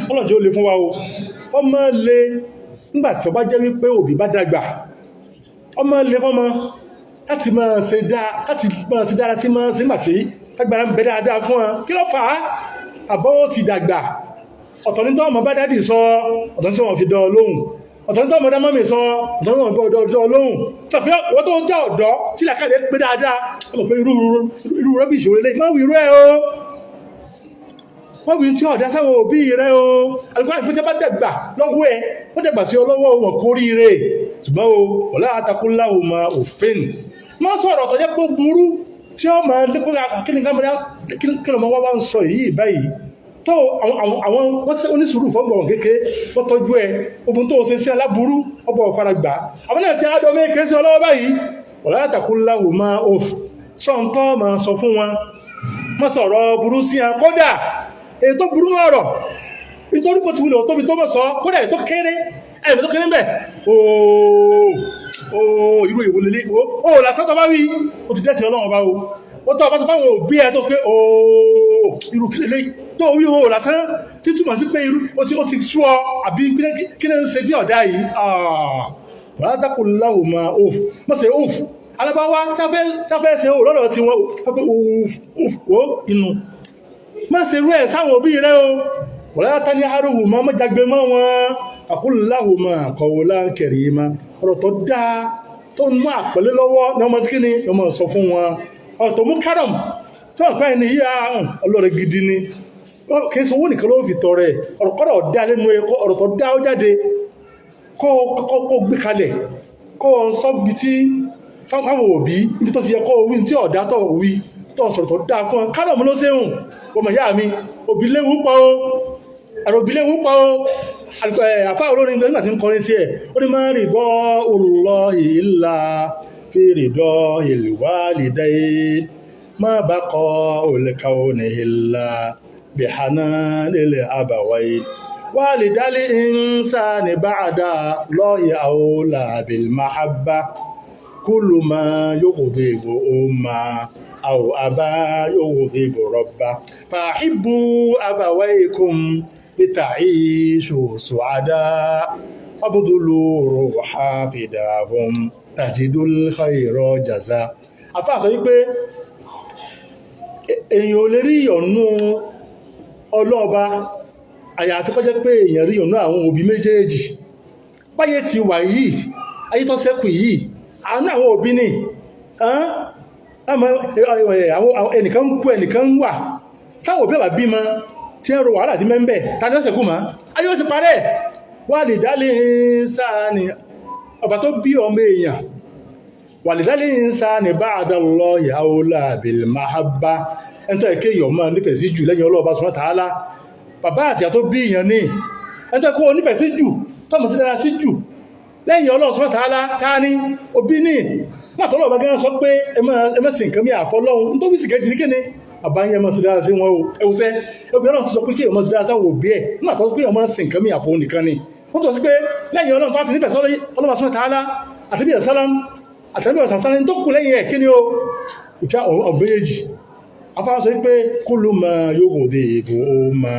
Ọlọ́jọ́ ó le fún wa o. Ọmọ le nígbà tí ó bá jẹ́ wípé òbí bá dàgbà, ọmọ le fọ́mọ láti máa ṣe dáa, láti máa ṣe dára tí máa ṣe nígbà tí agbára ń bẹ dáadáa fún ọ. Kí ló fà á? Àbọ̀ ó ti dàgbà. Ọ̀tọ̀ ní tọ́mọ bá daddy sọ, ọ̀tọ̀ ní tí wọ́n fi dán ọ lóhùn. Ọ̀tọ̀ ní tọ́mọ dá mummy sọ, ọ̀tọ̀ ní wọ́n fi dán ọ lóhùn. Sọ pé wọ́n tó jẹ́ ọ̀dọ́ tí làkàlẹ̀ pé dáadáa, wọ́n mọ̀ pé irú rubbish òrèlè má wí irú ẹ̀ o, wọ́n wí tí ọ̀dá sáwọn òbí rẹ̀ o. Alùpùpù àti bá dàgbà lọ́wọ́ ẹ, wọ́n dàgbà sí ọlọ́wọ́ wọn kó ríire. Ṣùgbọ́n o, wala taqul lahuma uffin, má sọ̀rọ̀ tó jẹ́ pé burú tí ó máa lé pé kí ni kí ló máa wá wá ń sọ yìí báyìí tó àwọn wọ́n ṣe onísùúrù fọ́gbọ̀n kékeré, wọ́n tọ́jú ẹ. Ogun tó ṣe sí aláburú ọbọ̀ ọ̀fara gbà, àwọn náà ti àádọ́ méèké sí ọlọ́wọ́ báyìí. Wala taqul lahuma uff, sọ́ǹtọ́ máa sọ fún wọn, má sọ̀rọ̀ burú sí wọn. Kódà èyí tó burú náà rọ̀ nítorí kò ti wulẹ̀ tóbi tó mọ̀ sọ, kódà èyí tó kéré, ẹ̀mí tó kéré ń bẹ̀ ooo ooo, irú ìwò lélẹ̀ ooo lásán tó bá wí, ó ti dẹ́sẹ̀ Ọlọ́run bá o. Ó tọ́ ọba tó fáwọn òbí ẹ tó pé ooo, irú kí lélẹ̀ tó wí ooo lásán, tí túmọ̀ sí pé irú ó ti sú ọ, àbí kí ní ń ṣe tí ọ̀dá yìí. Wala taqul lahuma uff, mọ̀ sí uff alábáwá táfẹ́ ṣe ooo lọ́dọ̀ tí wọ́n uff uff ó inú. Má ṣe rú ẹ̀ sáwọn òbí rẹ o. Wala tanharhuma, má jágbe mọ́ wọn. Qul lahuma qawlan karima, ọ̀rọ̀ tó dáa tó ń mú àpẹẹlẹ lọ́wọ́ ní ọmọ sí kíni ọmọ sọ fún wọn, ọ̀rọ̀ tó mú kárọ̀m tí wọ́n pẹ́ ní yíya ọlọ́rẹ̀ gidi ni. Kìí sọ owó nìkan ló fi tọrẹ. Ọ̀rọ̀ kọ́rọ̀ dá lẹ́nu ẹ, ọ̀rọ̀ tó dá ó jáde, kó gbé kalẹ̀, kó sọ bí tí fáwọn òbí ibi tó ti yẹ kó wí tí ọ̀dá tó wí, tó sọ̀rọ̀ tó dáa fún ọ. Kárọ̀mù ló ṣéhùn. Ọmọ ìyá mi, òbí léwu pọ̀ o, ẹ̀rọ òbí léwu pọ̀ o. Àfáà olórin nígbà tí ń kọrin tí ẹ̀ ó ní máa ridha Allahi illa fi ridha al-walidayn, ma baqa'ul kawni illa bihananil abawayn, walidal insani ba'da Allahi awla bil mahabba, kullu ma yughdibu umma aw aba yughdibu rabba, fahibbu abawaykum lita'ishu su'ada, wabdhulu ruha fidahum tajidul khayra jaza. Àfáà sọ wípé èèyàn ò lè rí ìyọ̀nú ọlọ́ọba àyàfi kó jẹ́ pé èèyàn rí ìyọ̀nú àwọn òbí méjèèjì. Báyé ti wà yìí, ayé tó ṣẹ́kù yìí, àánú àwọn òbí ni. Ẹnìkan ń kú, ẹnìkan ń wà. Táwọn òbí ọ̀bà bímọ tí ń ro wàhálà tí mẹ́ńbẹ̀, ta ni ó ṣẹ́kù mọ́? Ayé ó ti parẹ́. Wà lè dálé sáà ni ọba tó bí ọmọ èèyàn, wà lè dálé sáà ni ba'da Allahi awla bil mahabba. Ẹni tó ẹ̀kẹ́ èèyàn máa nífẹ̀ẹ́ sí jù lẹ́yìn Ọlọ́ọ̀bá subhanahu wa ta'ala, bàbá àti ìyá tó bí èèyàn ní. Ẹni tó ẹ̀kọ́ nífẹ̀ẹ́ sí jù, tọ́mọ̀ sí dára sí jù lẹ́yìn Ọlọ́run subhanahu wa ta'ala, ká ní òbí ní. Látọ̀lọ́ ọba gẹ́gẹ́ sọ pé ẹ má sìn nǹkan mí àfọlọ́hun, tó bí sì kejì ní kíni bàbá yẹn máa sí dára sí wọn o. Ẹwùsẹ́ ẹgbẹ́ Ọlọ́run ti sọ pé kí èèyàn máa sí dára sáwọn òbí ẹ̀ nígbà tó pé èèyàn máa sìn nǹkan mí àfọ̀hún nìkan ni. Wọ́n tọ́ sí pé lẹ́yìn Ọlọ́run tó ti nífẹ̀ẹ́ sọ́lọ́ Ọlọ́run subhanahu wa ta'ala àti bí ẹ̀sálám àti bí ọ̀sán tó kù lẹ́yìn ẹ̀, kí ni o ìfẹ́ ọ̀gbẹ́yèjì. Afárá sọ pé kullu ma yughdibu umma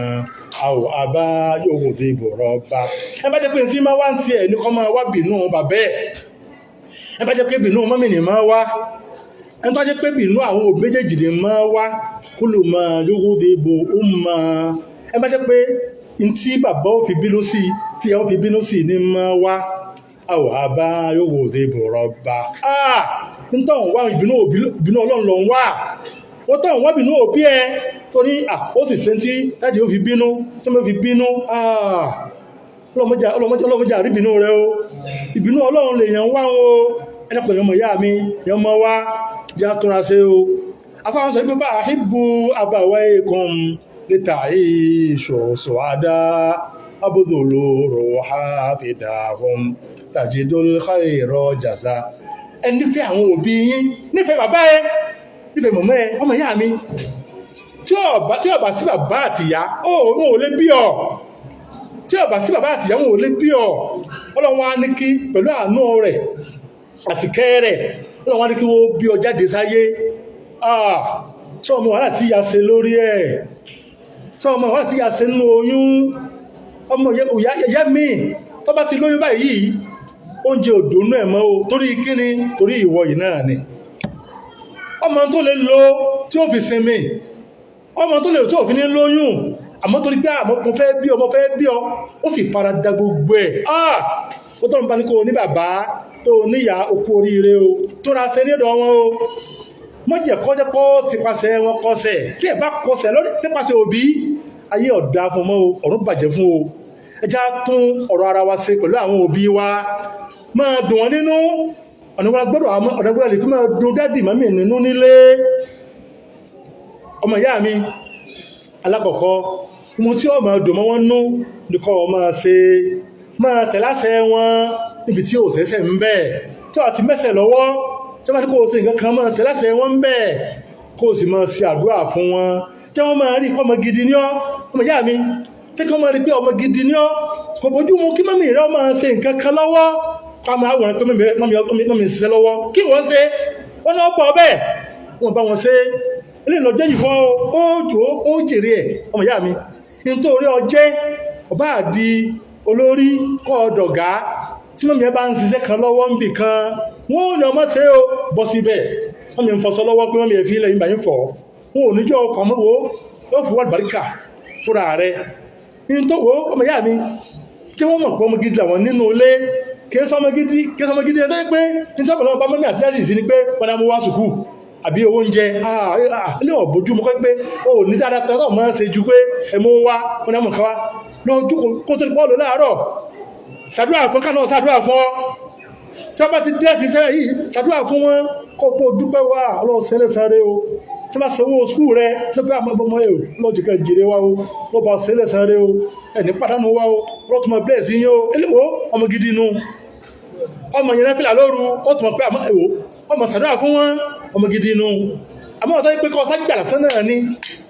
aw aba yughdibu rabba. Ẹ bá jẹ́ pé tí máa wá ń tiẹ̀ ní kọ́ máa wá bínú bàbẹ́ ẹ̀, ẹ bá jẹ́ pé bínú mummy ní máa wá, ẹni tó jẹ́ pé bínú àwọn òbí méjèèjì ní máa wá, kullu ma yughdibu umma. Ẹ bá jẹ́ pé tí bàbá ó fi bínú sí, tí ìyá ó fi bínú sí ní máa wá, aw aba yughdibu rabba. Ah, nítorí wá ìbínú Ọlọ́run lọ ń wá. Wọ́n tọ́ wọ́n bínú òbí ẹ torí ó sì ṣe tí daddy ó fi bínú, tí wọ́n fi bínú. Ọlọ́mọdé àrí bínú rẹ o. Ìbínú Ọlọ́run lè yàn wá o. Ẹlẹ́pọ̀ yọmọ ìyá mi, yọmọ wá já túnra ṣe o. Afáwọn sọ pé fahibbu abawaykum lita'ishu su'ada, wabdhulu ruha fidahum tajidul khayra jaza. Ẹ nífẹ̀ẹ́ àwọn òbí yín, nífẹ̀ẹ́ bàbá ẹ, nífẹ̀ẹ́ mọ̀mọ́ ẹ. Ọmọ ìyá mi, tí ó bá sí bàbá àti ìyá, ó wọn ò lè bí ọ. Tí ó bá sí bàbá àti ìyá, wọn ò lè bí ọ. Ọlọ́run wá ní kí pẹ̀lú àánú rẹ̀ àti kẹ́ rẹ̀, Ọlọ́run wá ní kí wọ́n bí ọ jáde sáyé. Tí ọmọ wàhálà tí ìyá ṣe lórí ẹ̀, tí ọmọ wàhálà tí ìyá ṣe nínú oyún. Ọmọ ìyá mi tó bá ti lóyún báyìí, oúnjẹ òdònú ẹ̀ mọ́ o. Torí kíni? Torí ìwọ yìí náà ni. Ọmọ tó lè lo tí ó fi sinmi, ọmọ tó lè tí ò fi ní lóyún, àmọ́ torí pé mo fẹ́ bí ọ, mo fẹ́ bí ọ, ó sì fara da gbogbo ẹ̀. Ah, ó tọ́nù bá ní kó o ní bàbá tó o níyà, okú oríire o. Tó ra ṣe ní ọ̀dọ̀ wọn o, mọ́jẹ̀ kọjẹ́ pọ́ ti pasẹ̀ wọn kọsẹ̀. Tí ẹ̀ bá kọsẹ̀ lórí nípasẹ̀ òbí, ayé ọ̀dà fún mọ́ o, ọ̀run bàjẹ́ fún o. Ẹjá tún ọ̀rọ̀ ara wa ṣe pẹ̀lú àwọn òbí wa, máa dùn wọ́n nínú. Ọ̀nà wa gbọ́dọ̀, ọ̀nà gbọ́dọ̀ lè fi máa dùn daddy mummy nínú nílé. Ọmọ ìyá mi, alákọ̀ọ́kọ́ mo tí ó máa dùn mọ́ wọn nú nìkan, ọ máa ṣe, máa tẹ̀láṣẹ wọn níbi tí ò sẹ́sẹ̀ ń bẹ̀, tí wọ́n ti mẹ́sẹ̀ lọ́wọ́, tí wọ́n bá ní kó o ṣe nǹkan kan, máa tẹ̀láṣẹ wọn ń bẹ̀, kó o sì máa ṣe àdúrà fún wọn, tí wọ́n máa rí ọmọ gidi ní ọ́. Ọmọ ìyá mi, tí wọ́n máa rí pé ọmọ gidi ní ọ́. Kò bójú mu kí mummy rẹ̀ máa ṣe nǹkan kan lọ́wọ́, kó máa wọ̀n pé mummy ń ṣiṣẹ́ lọ́wọ́, kí wọ́n ṣe wọ́n náà pọ̀ bẹ́ẹ̀, wọ́n bá wọn ṣe. Eléyìí lọ jẹ́ yìí fún ọ, ó jò ó jèrè ẹ̀. Ọmọ ìyá mi, nítorí ọjẹ́ ọba àdí olórí kọ́ ọ̀dọ̀gá, tí mummy ẹ bá ń ṣiṣẹ́ kan lọ́wọ́ ń bì kan, wọ́n ò ní ọmọ ṣe o, bọ́ síbẹ̀. Mummy ń fọṣọ lọ́wọ́ pé mummy ẹ fi ilẹ̀ yìí bá yín fọ̀, wọn ò ní jọ fàmúwo, yóò fi wá àlùbáríkà fúnra rẹ̀. Ní tó wo, ọmọ ìyá mi, kí wọ́n mọ̀ pé ọmọ gidi làwọn nínú ilé. Kí sọmọ gidi, kí sọmọ gidi ẹ̀ pé ní sọ́pọ̀ lọ́wọ́ bá mummy àti daddy sí ni pé wọ́n á mú wá sùkúù àbí owó oúnjẹ ilé ọ̀bójú mọ́ pé ó ní dáadáa tọ́tọ̀ mọ́ ṣe ju pé ẹmú wá wọn ní àmọ̀ká wá lọ jókòó kó tó ní pọ́ọ̀lù láàárọ̀, ṣàdúrà fún kánà, ṣàdúrà fún ọ. Tí wọ́n bá ti dé ti sẹ́yìn yìí, ṣàdúrà fún wọn, kó pọ̀ dúpẹ́ wá, ọlọ́run sẹ́lẹ̀ sáré o. Tí wọ́n bá sanwó school rẹ, tí wọ́n bá ọmọ ẹ̀ lọ́jọ́ kan jèrè wá o, lọ́ba sẹ́lẹ̀ sáré o, ẹni pàdánù wá o, lọ́tún mọ́ bẹ́ẹ̀ sí yín o. Eléwo ọmọ gidi nu, ọmọ yẹn fìlà lóru, ó tún mọ̀ pé ọmọ ṣàdúrà fún wọn, ọmọ gidi nu. Àmọ́ ọ̀tọ́ pé kọ́ ságbà lásán náà ni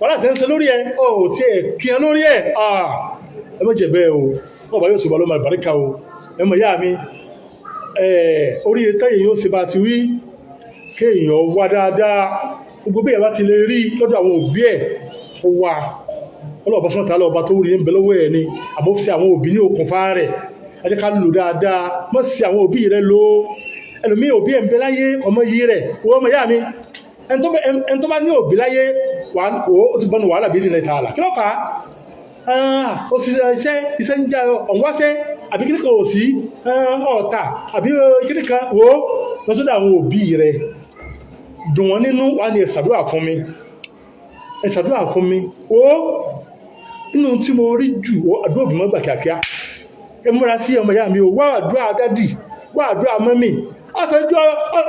wàhálà tí ń ṣe lórí ẹ, ó tí ẹ kí ẹ lórí ẹ. Ẹ mọ̀ jẹ̀ bẹ́ẹ̀ o. Wọ́n bá yóò sọ̀rọ̀ lọ́mọ àlùbáríkà o. Ẹ mọ̀ yá mi, oríire tẹ́yìn yóò ṣe bá ti wí kéèyàn wá dáadáa, gbogbo bí ẹ bá ti lè rí lọ́dọ̀ àwọn òbí ẹ̀, ó wà ọlọ́ọ̀bá sọ́nà tààlà, ọba tó rí ń bẹ lọ́wọ́ ẹ̀ ni. Àmọ́ fi àwọn òbí ní okùnfà rẹ̀, ẹ jẹ́ ká lò dáadáa. Mọ́ sí àwọn òbí rẹ̀ lò. Ẹlòmíì, òbí ẹ̀ ń bẹ láyé, ọmọ yìí rẹ̀ wọ́n. Ọmọ ìyá mi, ẹni tó bá ní òbí láyé, ó ti bọ́nu wàhálà bí ìdílé tààlà. Kí ló fà á? Ó sì iṣẹ́, iṣẹ́ ń já ọ̀nwáṣẹ́ àbí kíní kan ò sí ọ̀tà àbí kíní kan wò ó lọ́sọ́dọ̀ àwọn òbí rẹ̀, dùn wọ́n nínú, wà ní ẹ ṣàdúrà fún mi, ẹ ṣàdúrà fún mi. Ó nínú tí mo rí jù, àdúrà òbí mọ́ gbà kíákíá. Ẹ múra sí ọmọ ìyá mi o. Wá àdúrà daddy, wá àdúrà mummy, ọ̀sẹ̀jú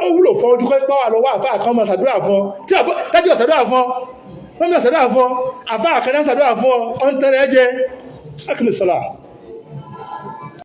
ó wúlò fún ọdún kọ́ wà lọ́wọ́ àfáà kan máa ṣàdúrà fún ọ. Tí daddy ọ̀ṣàdúrà fún ọ, mummy ọ̀ṣàdúrà fún ọ, àfáà kan náà ṣàdúrà fún ọ, ọ̀ ń tẹ́rẹ̀ jẹ akíní sọ́là.